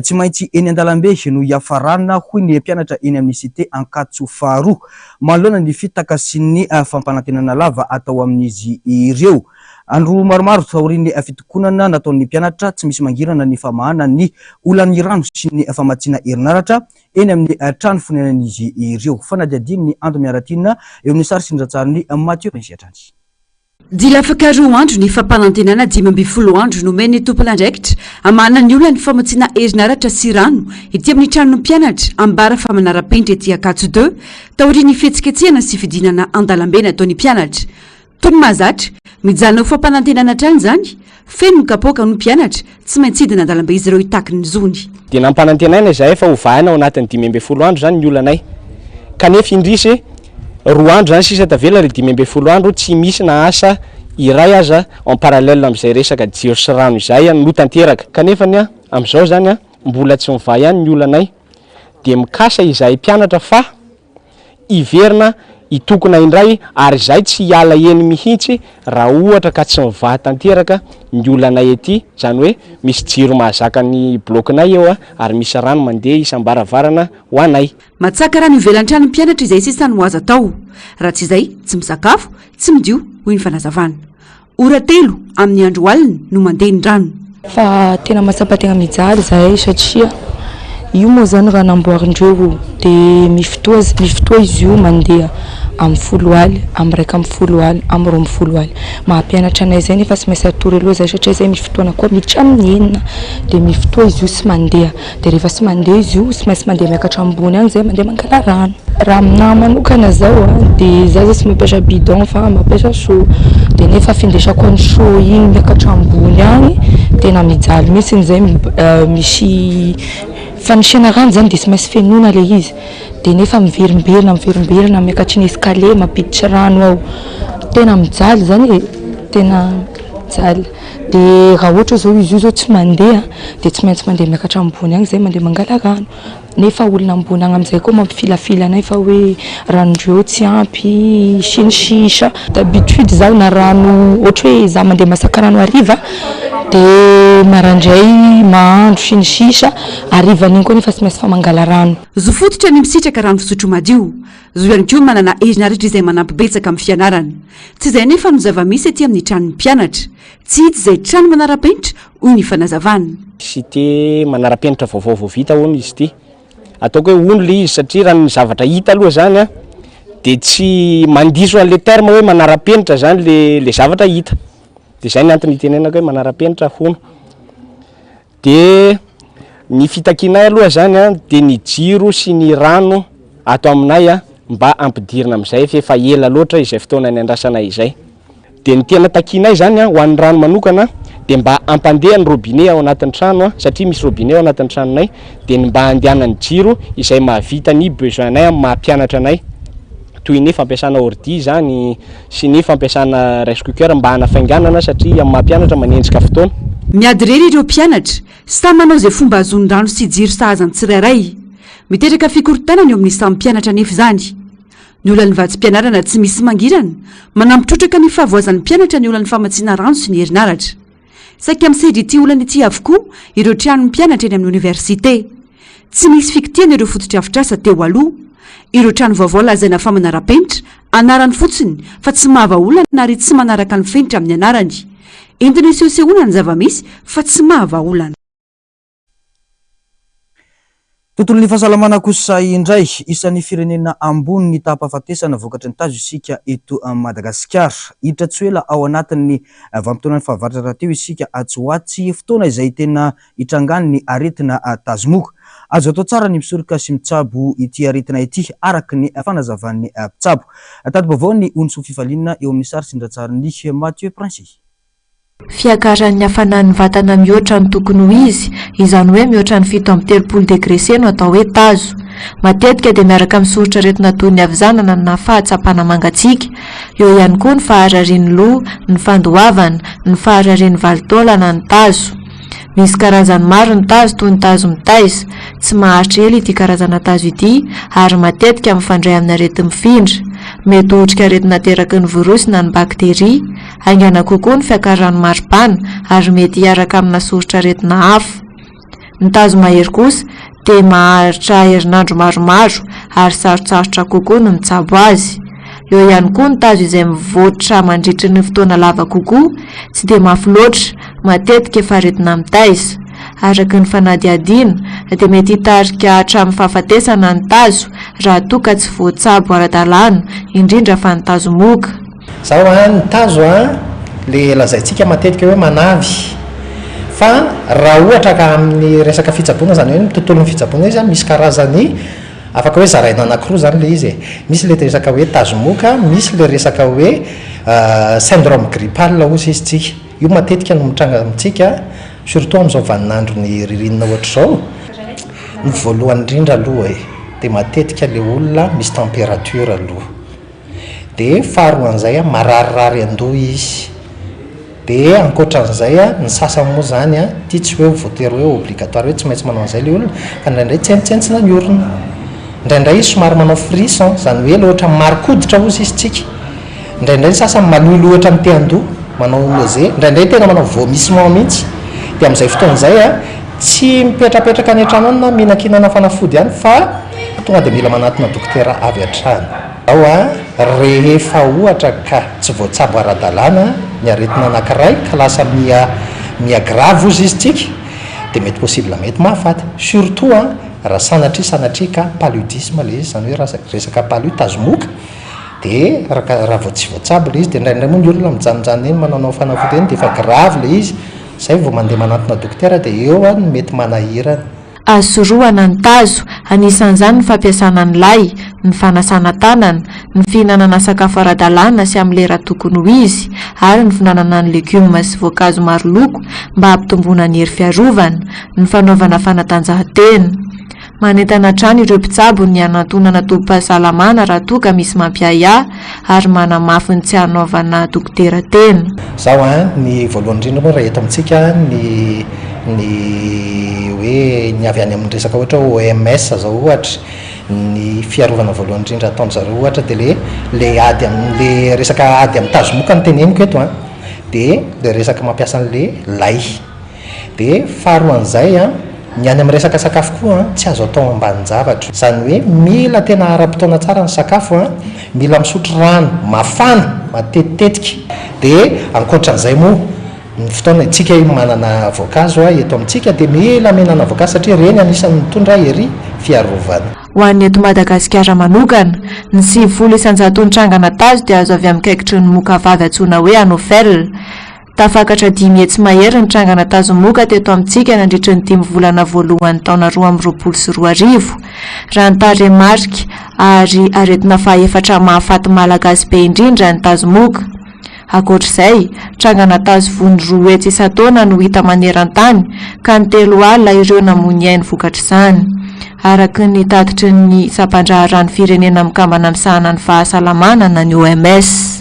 [SPEAKER 2] Tsy maintsy eny an-dalambe no hiafarana hoy ny mpianatra eny amin'ny Cité Ankatso faharoa manoloana ny fitaka sy ny fampanantenana lava atao amin'izy ireo. Andro maromaro taorian'ny fitokonana nataon'ny mpianatra, tsy misy mangirana ny famahana ny olan'ny rano sy ny famatsiana herinaratra eny amin'ny trano fonenan'izy ireo. Fanadihadian'ny Ando Miaratiana eo amin'ny sary sy ny rantsarin'i Mathieu Prince hatrany.
[SPEAKER 1] Dila afaka roa andro ny fampanantenana 15 andro nomen'ny tompon'andraikitra hamahana ny olan'ny famatsiana herinaratra sy rano ety amin'ny tranon'ny mpianatra ambara fa manara-penitra ety Ankatso Deux taorian'ny fihetsiketsehana sy fidinana an-dalambe nataon'ny mpianatra. Toy ny mahazatra, mijanona ho fampanantenana hatrany izany, feno ny kapoaka hoy ny mpianatra, tsy maintsy hidina an-dalambe izy ireo hitaky ny zony.
[SPEAKER 10] Dia nampanantenaina izahay fa hovahana ao anatin'ny 15 andro izany ny olanay. Kanefa indrisy, roa andro izany sisa tavela ilay 15 andro, tsy misy na asa iray aza en parallèle amin'izay resaka jiro sy rano izay no tanteraka. Kanefa ny amin'izao izany mbola tsy mivaha ihany ny olanay. Dia mikasa izahay mpianatra fa. hiverina hitokona indray ary izahay tsy hiala eny mihitsy raha ohatra ka tsy mivaha tanteraka ny olanay ety, izany hoe misy jiro mahazaka ny bloc-nay eo ary misy rano mandeha isam-baravarana ho anay.
[SPEAKER 1] Matsaka rano ivelan'ny tranon'ny mpianatra izay sisa no azo atao. Raha tsy izay, tsy misakafo, tsy midio, hoy ny fanazavana. Ora telo amin'ny andro alina no mandeha ny rano.
[SPEAKER 11] Fa tena mahatsapa tegna mijaly zahay satria io moa zany raha namboarindreo de mifotoa mifotoa izy io mandeha amin'ny folo aly, amin'ny 11 aly, amin'ny 12 aly. Maha mpianatra anay zay nefa tsy maintsy atory aloha zahay satria zay misy fotoana koa miditra amin'ny enina de mifotoa izy io tsy mandeha. Dia rehefa tsy mandeha izy io, tsy maintsy mandeha miakatra ambony any zay mandeha mangala rano. Raha aminahy manokana zao a, dia za zao tsy mampiasa bidon fa mampiasa seau, dia nefa findesako an'i seau iny miakatra ambony any tena mijaly mihitsy zay misy fanisena rano zany dia tsy maintsy fenoina ilay izy, dia nefa miverimberina miverimberina miakatry ny escalier mampiditra rano ao, tena mijaly zany e, tena mijaly. Dia raha ohatra zao izy io zao tsy mandeha dia tsy maintsy mandeha miakatra ambony agny zay mandeha mangala rano, nefa olona ambony agny amizay koa mampifilafila anay fa hoe ranondreo tsy ampy sy ny sisa. D'habitude zaho na rano ohatra hoe za mandeha masaka rano hariva de maraindray mahandro sy ny sisa, harivan'igny koa nefa tsy maintsy fa mangala rano.
[SPEAKER 1] Zo fototra ny misitraka rano fisotro madio. Zo ihany koa manana herinaratra izay manampy betsaka amin'ny fianarana. Tsy izay anefa no zava-misy aty amin'ny tranon'ny mpianatra. Tsy hita izay trano manara-penitra, hoy ny fanazavana.
[SPEAKER 10] Cité manara-penitra vaovao vao vita hono izy ity. Ataoko hoe hono ilay izy satria raha ny zavatra hita aloha izany an, dia tsy mandiso an'ilay terme hoe manara-penitra izany ilay ilay zavatra hita. Dia izay ny antony itenenako hoe manara-penitra hono. Dia ny fitakianay aloha izany an, dia ny jiro sy ny rano ato aminay an, mba ampidirina amin'izay f'efa ela loatra izay fotoana niandrasanay izay. Dia ny tena takianay izany an, ho an'ny rano manokana dia mba hampandeha ny robinet ao anatin'ny trano an, satria misy robinet ao anatin'ny tranonay, dia ny mba handehanan'ny jiro izay mahavita ny besoin-nay amin'ny maha mpianatra anay, toy ny fampiasana ordi izany sy ny fampiasana rice cooker mba hanafainganana satria amin'ny maha mpianatra manenjika fotoana.
[SPEAKER 1] Miady irery ireo mpianatra, samy manao izay fomba ahazoany rano sy jiro sahaza ny tsirairay. Miteraka fikorontanana eo amin'ny samy mpianatra anefa izany. Ny olan'ny vatsim-pianarana tsy misy mangirana, manampy trotraka ny fahavoazan'ny mpianatra ny olan'ny famatsiana rano sy ny herinaratra. Saika misedra ity olana ity avokoa ireo tranon'ny mpianatra eny amin'ny oniversite. Tsy nisy fikitihana ireo fotodrafitrasa teo aloha. Ireo trano vaovao lazaina fa manara-penitra, anarany fotsiny fa tsy mahavaha olana ary tsy manaraka ny fenitra amin'ny anarany. Entina isehosehoana ny zava-misy fa tsy mahavaha olana.
[SPEAKER 2] Tontolon'ny fahasalamana kosa indray, isan'ny firenena ambony ny taham-pahafatesana vokatry ny tazo isika eto Madagasikara. Hiditra tsy ho ela ao anatin'ny vanim-potoanan'ny fahavaratra rahateo isika atsy ho atsy, fotoana izay tena hitrangan'ny aretina tazomoka. Azo atao tsara ny misoroka sy mitsabo ity aretina ity, araka ny fanazavan'ny mpitsabo. Tati-baovao ny Ony Soa Fifaliana eo amin'ny sary sy ny ratsarin'i Mathieu Princi.
[SPEAKER 12] Fiakaran'ny hafanan'ny vatana mihoatra ny tokony ho izy, izany hoe mihoatra ny 37 degré C no atao hoe tazo. Matetika dia miaraka amin'ny soritr'aretina toy ny havizanana na fahatsapana mangatsiaka. Eo ihany koa ny fahararian'ny loha, ny fandoavana, ny fahararian'ny vanin-taolana, ny tazo. Misy karazany maro ny tazo toy ny tazo mitaiza. Tsy maharitra ela ity karazana tazo ity ary matetika mifandray amin'ny areti-mifindra. Mety ho otrikaretina ateraky ny virosy na ny bakteria. Haingana kokoa ny fiakaran'ny maripana ary mety hiaraka amina soritr'aretina hafa. Ny tazo mahery kosa dia maharitra herinandro maromaro ary sarotsarotra kokoa ny mitsabo azy. Eo ihany koa ny tazo izay mivoatra mandritry ny fotoana lava kokoa, tsy dia mafy loatra, matetika efa aretina mitaiza. Araka ny fanadihadiana, dia mety hitarika hatramin'ny fahafatesana ny tazo raha toa ka tsy voatsabo ara-dalàna, indrindra fa ny tazomoka.
[SPEAKER 13] Zao an, ny tazo an, le lazaintsika matetika hoe manavy, fa raha ohatra ka amin'ny resaka fitsaboana, izany hoe ny tontolon'ny fitsaboana izy an, misy karazany afaka hoe zaraina anakiroa izany le izy e, misy le resaka hoe tazomoka, misy le resaka hoe syndrome grippal hozy izy tsika, io matetika no mitranga amintsika surtout amin'izao vaninandron'ny ririnina ohatr'izao, ny voalohany indrindra aloha e, dia matetika le olona misy température aloha. Dia faharoan'izay an, mararirary an-doha izy. Dia ankoatran'izay an, ny sasany moa izany an, ity tsy hoe voatery hoe obligatoire hoe tsy maintsy manao an'izay ilay olona, fa indraindray tsentsentsina ny orona. Indraindray izy somary manao frisson, izany hoe ilay ohatran'ny marin-koditra hozy izy tsika. Indraindray ny sasany malolo ohatran'ny te handoa, manao nausée, indraindray tena manao vomissement mihitsy. Dia amin'izay fotoana izay an, tsy mipetrapetraka any an-trano any na mihinankinana fanafody any fa tonga dia mila manatona dokotera avy hatrany. Ao a, rehefa ohatra ka tsy voatsabo ara-dalàna ny aretina anankiray ka lasa miha miha grave ozy izy tsika dia mety possible mety mahafaty. Surtout a, raha sanatria sanatria ka paludisme le izy, izany hoe raha resaka palu, tazomoka, dia raha ka raha vao tsy voatsabo le izy dia indraindray moa ny olona mijanonjanona eny manaonao fanafody eny dia efa grave le izy, zay vao mandeha manantona dokotera dia eo a no mety manahirana.
[SPEAKER 12] Azo sorohana ny tazo, anisan'izany ny fampiasana ny lay, ny fanasana tanana, ny fihinanana sakafo ara-dalàna sy amin'ny lera tokony ho izy, ary ny fihinanana ny legioma sy voankazo maro loko mba hampitomboana ny hery fiarovana, ny fanaovana fanatanjahantena. Manentana hatrany ireo mpitsabo ny hanantonana tobim-pahasalamana raha toa ka misy mampiahiahy ary manamafy ny tsy hanaovana dokotera tena.
[SPEAKER 13] Zao an, ny voalohany indrindra moa raha eto amintsika ny ny hoe ny avy any amin'ny resaka ohatra hoe OMS zao ohatra, ny fiarovana voalohany indrindra ataon-dry zareo ohatra dia le le ady amin'le resaka ady amin'ny tazomoka no teneniko eto an, dia le resaka mampiasa an'le lay. Dia faharoan'izay an, ny any amin'ny resaka sakafo koa an, tsy azo atao ambanin-javatra. Izany hoe mila tena ara-potoana tsara ny sakafo an, mila misotro rano mafana matetitetika. Dia ankoatran'izay moa, ny fotoana isika io manana voankazo eto amintsika dia mila mihinana voankazo satria ireny anisan'ny mitondra hery fiarovana.
[SPEAKER 12] Ho an'ny eto Madagasikara manokana, ny 90 isan-jaton'ny trangana tazo dia azo avy amin'ny kaikitry ny moka vavy antsoina hoe anophèle. Tafakatra 500 mahery ny trangana tazomoka teto amintsika nandritra ny dimy volana voalohan'ny taona 2022, raha ny tarehimarika, ary aretina fahaefatra mahafaty Malagasy be indrindra ny tazomoka. Ankoatra izay, trangana tazo vony 200 isan-taona no hita maneran-tany, ka ny 30 ireo namoy ny ainy vokatr'izany. Araka ny tatitry ny sampandraharahan'ny Firenena Mikambana misahana ny fahasalamana na ny OMS.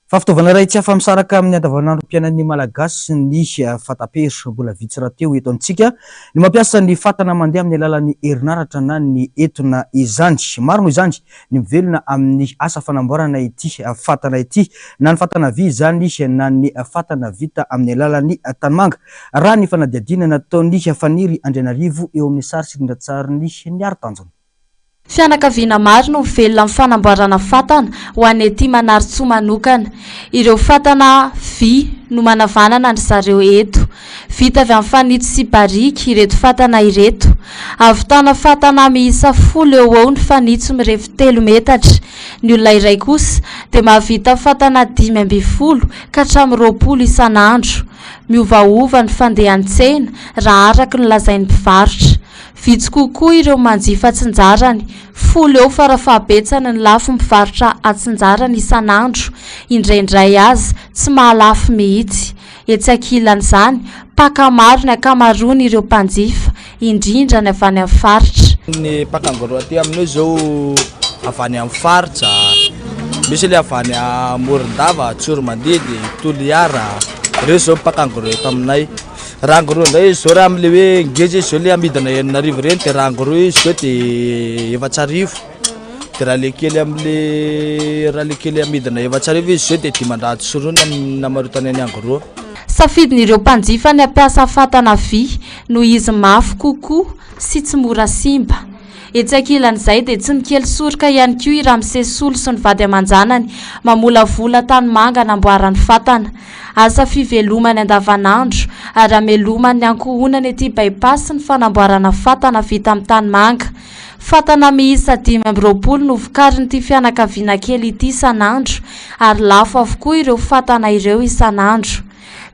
[SPEAKER 2] Fa fitaovana iray tsy afa-misaraka amin'ny andavanandrom-piainan'ny Malagasy ny fatapera. Mbola vitsy rahateo eto amintsika ny mampiasa ny fatana mandeha amin'ny alalan'ny herinaratra na ny etona izany. Maro noho izany ny mivelona amin'ny asa fanamboarana ity fatana ity, na ny fatana vy izany na ny fatana vita amin'ny alalan'ny tanimanga, raha ny fanadihadiana nataon'i Faniry Andrianarivo eo amin'ny sary sy rindran-tsarin'i Niaro Tanjona.
[SPEAKER 14] Fianakaviana maro no mivelona amin'ny fanamboarana fatana ho an'ny ety Manarintsoa manokana. Ireo fatana vy no manavanana an-dry zareo eto. Vita avy amin'ny fanitso sy barika ireto fatana ireto. Ahavitana fatana miisa folo eo ho eo ny fanitso mirefy telo metatra. Ny olona iray kosa dia mahavita fatana 15 ka hatramin'ny 20 isan'andro. Miovaova ny fandehan'ny tsena raha araka ny lazain'ny mpivarotra. Vitsy kokoa ireo manjifa atsinjarany, folo eo farafahabetsany ny lafo mivarotra atsinjarany isan'andro, indraindray aza tsy mahalafo mihitsy. Etsy ankilan'izany, mpaka maro ny ankamaroan'ireo mpanjifa, indrindra ny avy any amin'ny faritra.
[SPEAKER 15] Ny mpaka angoro aty aminay izao avy any amin'ny faritra, misy ilay avy any Morondava, Tsoromandidy, Toliara, ireo izao mpaka angoro eto aminay. Raha angoro indray izy zao raha amle hoe ngeza izy zao le amidina 6000 ireny de raha angoro izy zao de 400 de raha le kely amle raha le kely amidina 400 izy zao de 500 ny namarotana ny angoro.
[SPEAKER 14] Safidin'ireo mpanjifa ny hampiasa fatana vy noho izy mafy kokoa sy tsy mora simba. Etsy ankilan'izay dia tsy mikely soroka ihany koa i Ramose Solo sy ny vady aman-janany, mamolavola tanimanga anamboarany fatana. Asa fivelomany andavanandro ary amelomany ny ankohonany ety By-pass ny fanamboarana fatana vita amin'ny tanimanga. Fatana miisa 25 no vokarin'ity fianakaviana kely ity isan'andro ary lafo avokoa ireo fatana ireo isan'andro.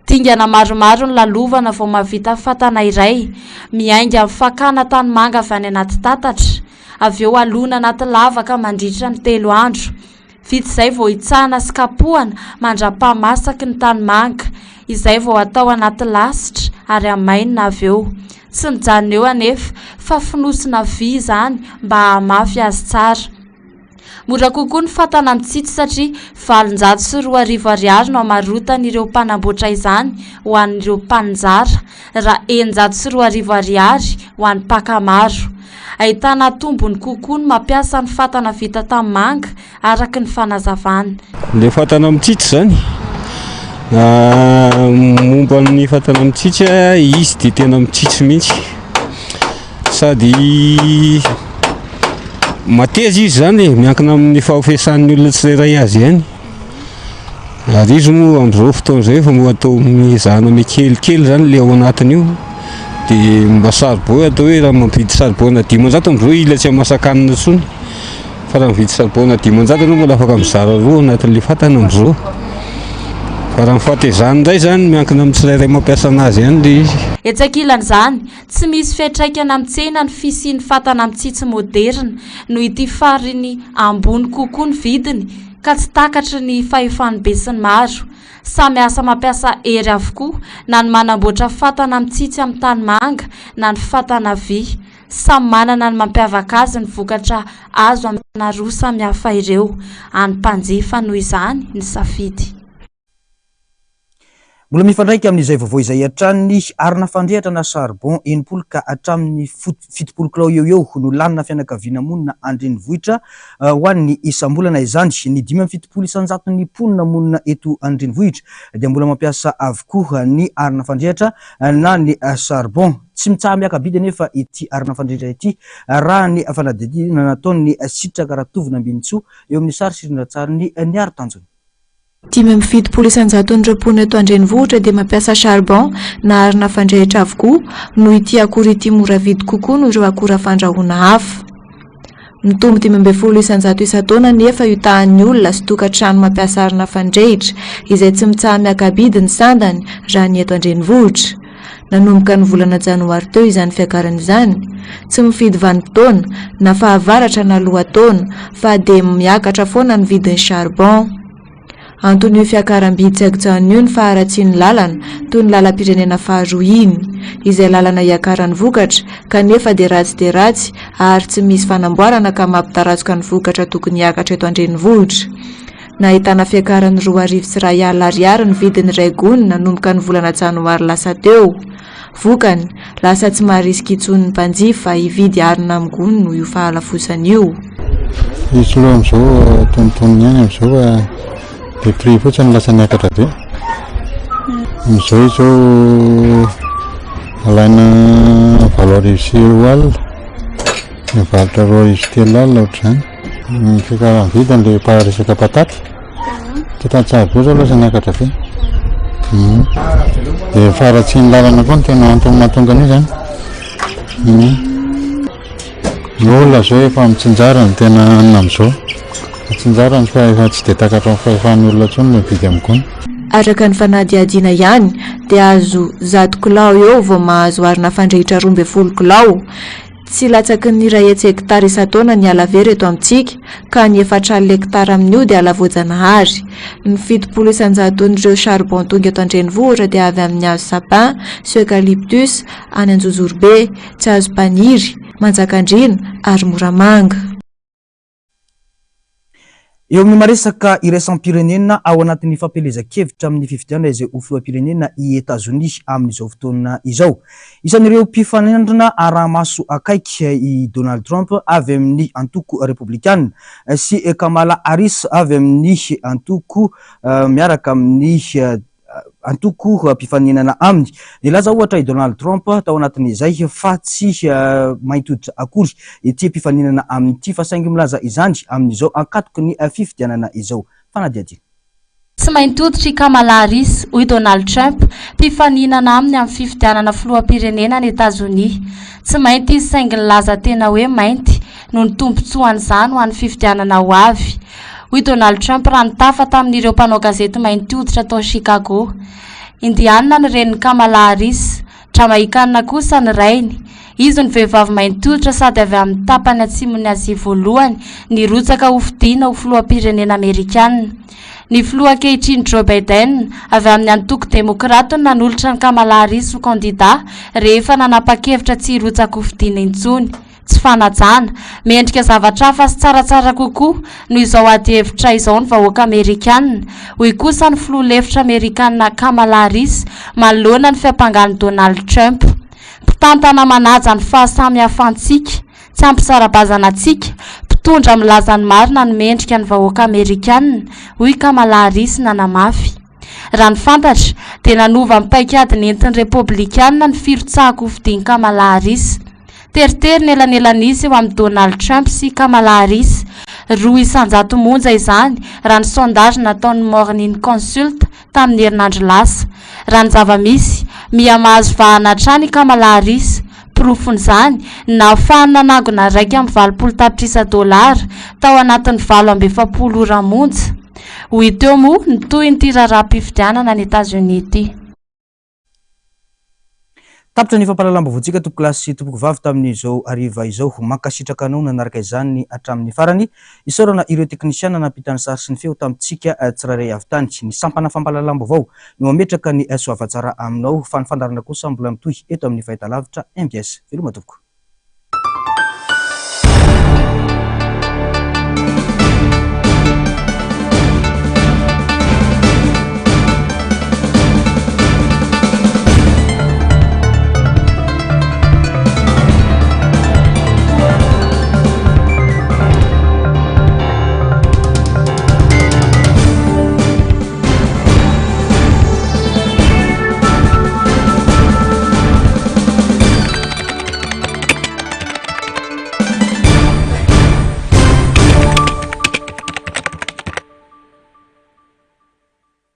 [SPEAKER 14] Dingana maromaro ny lalovana vao mahavita fatana iray, miainga amin'ny fakana tanimanga avy any anaty tatatra, avy eo alona anaty lavaka mandritra ny telo andro. Vita izay vao hitsahana sy kapohana mandra-pahamasaky ny tanimanga, izay vao atao anaty lasitra ary hamainina avy eo. Tsy mijanona eo anefa fa fonosina vy izany mba hahamafy azy tsara. Mora kokoa ny fatana mitsitsy satria 2800 ariary no amarotan'ireo mpanamboatra izany ho an'ireo mpaninjara, raha 2600 ariary ho an'ny mpaka maro. Ahitana tombony kokoa ny mampiasa ny fatana vita tamin'ny manga, araka ny fanazavana.
[SPEAKER 16] Ilay fatana mitsitsy izany, momba ny fatana mitsitsy, izy dia tena mitsitsy mihitsy. Sady mateza izy izany e, miankina amin'ny fahafesan'ny olona tsirairay azy ihany. Ary izy moa amin'izao fotoana izao efa mba atao mizahana mikelikely izany ilay ao anatiny io. Dia mba saribao atao hoe raha mampidy saribao ana 500 amin'izao ila tsy hamasakanina intsony. Fa raha mividy saribao ana 500 ianao mbola afaka mizara roa anatin'ilay fatana amin'izao. Fa raha ny fahatezany indray izany miankina amin'ny tsirairay mampiasa anazy ihany ilay izy.
[SPEAKER 14] Etsy ankilan'izany, Tsy misy fiantraikany amin'ny tsena ny fisian'ny fatana mitsitsy moderina noho ity fariny ambony kokoa ny vidiny ka tsy takatry ny fahefan'ny besinimaro. Samy asa mampiasa hery avokoa na ny manamboatra fatana mitsitsy amin'ny tanimanga na ny fatana vy. Samy manana ny mampiavaka azy ny vokatra azo amin'ny fatana roa samihafa ireo. An'ny mpanjifa noho izany ny safidy.
[SPEAKER 2] Mbola mifandraika amin'izay vaovao izay hatrany, arina fandrehatra na charbon 60 ka hatramin'ny 70 kilao eo eo no lanina fianakaviana monina an-drenivohitra ho an'ny isam-bolana izany. Ny 75 isan-jaton'ny mponina monina eto an-drenivohitra dia mbola mampiasa avokoa ny arina fandrehatra na ny charbon. Tsy mitsaha-miaka-bidy anefa ity arina fandrehitra ity raha ny fanadihadiana nataon'ny Sitraka Ratovinambinintsoa eo amin'ny sary sy rindran-tsarin'i Niaro Tanjona.
[SPEAKER 12] 75 isan-jaton'ireo mponina eto an-drenivohitra dia mampiasa charbon na arina fandrehitra avokoa noho ity akora ity mora vidy kokoa noho ireo akora fandrahoana hafa. Mitombo 15 isan-jato isan-taona anefa io tahan'ny olona sy tokantrano mampiasa arina fandrehitra izay tsy mitsaha-miaka-bidy ny sandany raha ny eto an-drenivohitra. Nanomboka ny volana janoary teo izany fiakarana izany. Tsy mifidy vanim-potoana, na fahavaratra na lohataona, fa dia miakatra foana ny vidin'ny charbon. Anton'io fiakaram-bidy tsy an-kijanona io ny faharatsian'ny lalana, toy ny lalam-pirenena faharoa iny, izay lalana iakaran'ny vokatra, kanefa dia ratsy dia ratsy ary tsy misy fanamboarana ka mampitarazoka ny vokatra tokony hiakatra eto an-drenivohitra. Nahitana fiakarany 2100 ariary ny vidin'ny iray gony nanomboka ny volana janoary lasa teo. Vokany, lasa tsy maharisika intsony ny mpanjifa hividy arina amin'ny gony noho io fahalafosana io.
[SPEAKER 17] Izy aloha amin'izao antonontonony ihany amin'izao fa le prix fotsiny lasa niakatra be. Amin'izao izy zao alaina 2008, mivarotra 2300 ohatr'izany. Ny fiakaran'ny vidiny rehefa resaka patate, teto Antsirabe zao lasa niakatra be. Dia faharatsian'ny lalana koa no tena antony mahatonga an'io zany. Ny olona zao efa mitsinjara no tena hanina amin'izao. Mitsinjara ny fa efa tsy dia takatry ny fahefan'ny olona intsony ny mividy amin'ny gony.
[SPEAKER 12] Araka ny fanadihadiana ihany dia azo 100 kilao eo vao mahazo arina fandrehitra 12 kilao. Tsy latsaky ny 100 hektara isan-taona ny ala very eto amintsika, ka ny 40 hektara amin'io dia ala voajanahary. Ny 70 isan-jaton'ireo charbon tonga eto an-drenivohitra dia avy amin'ny hazo sapin sy eucalyptus any Anjozorobe, tsy hazo mpaniry, Manjakandriana ary Moramanga.
[SPEAKER 2] Eo amin'ny maresaka iraisam-pirenena ao anatin'ny fampielezan-kevitra amin'ny fifidianana izay ho filoham-pirenena i Etazonia amin'izao fotoana izao. Isan'ireo mpifanandrina araha-maso akaiky i Donald Trump avy amin'ny antoko Repoblikana sy Kamala Harris avy amin'ny antoko miaraka amin'ny. antoko mpifaninana aminy. Nilaza ohatra i Donald Trump tao anatin'izay fa tsy mainty hoditra akory ity mpifaninana aminy ity fa saingy milaza izany amin'izao ankatoky ny fifidianana izao. Fanadihadiana.
[SPEAKER 14] Tsy mainty hoditra i Kamala Harris, hoy Donald Trump, mpifaninana aminy amin'ny fifidianana filoham-pirenena any Etazonia. Tsy mainty izy saingy nilaza tena hoe mainty noho ny tombontsoan'izany ho an'ny fifidianana ho avy, hoy Donald Trump raha nitafa tamin'ireo mpanao gazety mainty hoditra tao Chicago. Indianina ny renin'i Kamala Harris, Jamaikana kosa ny rainy. Izy no vehivavy mainty hoditra sady avy amin'ny tapany atsimon'i Azia voalohany nirotsaka hofidiana ho filoham-pirenena amerikana. Ny filoha ankehitriny Joe Biden, avy amin'ny antoko Demokraty no nanolotra an'i Kamala Harris ho kandidà rehefa nanapa-kevitra tsy hirotsaka-hofidiana intsony. Tsy fanajana. Mendrika zavatra hafa sy tsaratsara kokoa noho izao adihevitra izao ny vahoaka amerikana, hoy kosa ny filoha lefitra amerikana Kamala Harris manoloana ny fiampangan'i Donald Trump. Mpitantana manaja ny fahasamihafantsika, tsy hampisara-bazana antsika, mpitondra milaza ny marina no mendrika ny vahoaka amerikana, hoy Kamala Harris nanamafy. Raha ny fantatra, dia nanova ny paikady nentin'ny Repoblikana ny firotsahan-kofidian'i Kamala Harris. Teritery ny elanelan'isa eo amin'i Donald Trump sy Kamala Harris. 2% monja izany, raha ny sondage nataon'ny Morning Consult tamin'ny herinandro lasa. Raha ny zava-misy, miha mahazo vahana hatrany i Kamala Harris. Porofon'izany, ny nahafahany nanangona 81 tapitrisa dolara tao anatin'ny 48 ora monja. Ho hita eo moa ny tohin'ity raharaham-pifidianana any Etazonia ity.
[SPEAKER 2] Tapitra ny fampahalalam-baovaontsika tompokolahy sy tompokovavy tamin'izao hariva izao. Mankasitraka anao nanaraka izany hatramin'ny farany. Isaorana ireo teknisiana nampita ny sary sy ny feo tamintsika tsirairay avy tany. Ny sampana fampahalalam-baovao no mametraka ny soavatsara aminao fa ny fandaharana kosa mbola mitohy eto amin'ny fahitalavitra mbs. Veloma tompoko.